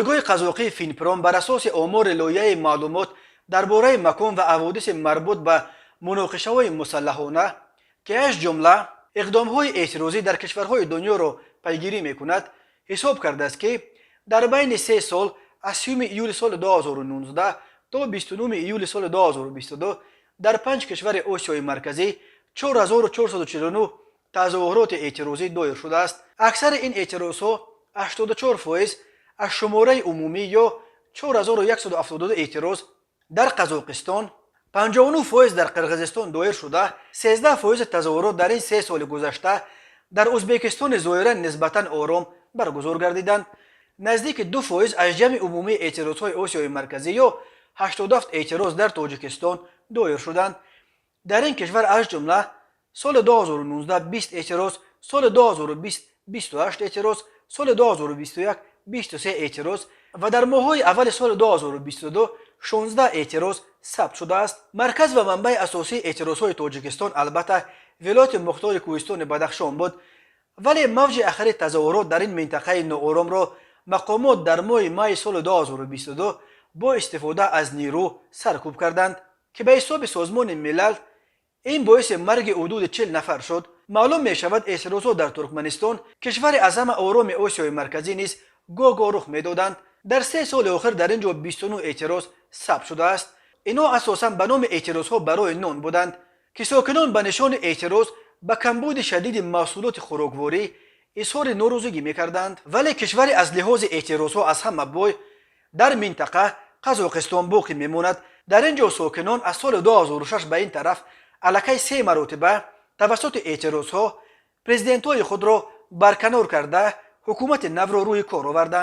Пойгоҳи қазоқии Финпром бар асоси омори лоиҳаи маълумот дар бораи макон ва ҳаводиси марбут ба муноқишаҳои мусаллаҳона, ки аз ҷумла иқдомҳои эътирозӣ дар кишварҳои дунёро пайгирӣ мекунад, ҳисоб кардааст, ки дар байни 3 сол, аз 30 июли соли 2019 то 29 июли соли 2022, дар панҷ кишвари Осиёи Марказӣ 4449 тазоҳуроти эътирозӣ доир шудааст. Аксари ин эътирозҳо, 84%, аз шумораи умумӣ ё 4172 эътироз, дар Қазоқистон, 59% дар Қирғизистон доир шуда, 13% тазоҳурот дар ин 3 соли гузашта дар Ӯзбекистони зоҳиран нисбатан ором баргузор гардиданд. Наздики 2% аз ҷамъи умумии эътирозҳои Осиёи Марказӣ ё 87 эътироз дар Тоҷикистон доир шуданд. Дар ин кишвар, аз ҷумла, соли 2019 20 эътироз, соли 2020 28 эътироз, соли 2021 23 эътироз ва дар моҳҳои аввали соли 2022 16 эътироз сабт шудааст. Марказ ва манбаи асосии эътирозҳои Тоҷикистон, албатта, Вилояти Мухтори Кӯҳистони Бадахшон буд, вале мавҷи ахири тазоҳурот дар ин минтақаи нооромро мақомот дар моҳи майи соли 2022 бо истифода аз нерӯ саркӯб карданд, ки ба ҳисоби Созмони Милал ин боиси марги ҳудуди 40 нафар шуд. Маълум мешавад, эътирозҳо дар Туркманистон, кишвари аз ҳама ороми Осиёи Марказӣ, низ гоҳ-гоҳ рух медоданд. Дар 3 соли охир дар ин ҷо 29 эътироз сабт шудааст. Инҳо асосан ба номи эътирозҳо барои нон буданд, ки сокинон ба нишони эътироз ба камбуди шадиди маҳсулоти хӯрокворӣ изҳори норозигӣ мекарданд. Вале кишвари аз лиҳози эътирозҳо аз ҳама бой дар минтақа Қазоқистон боқӣ мемонад. Дар ин ҷо сокинон аз соли 2006 ба ин тараф аллакай се маротиба тавассути эътирозҳо президентҳои худро барканор карда, ҳукумати навро рӯи кор оварданд.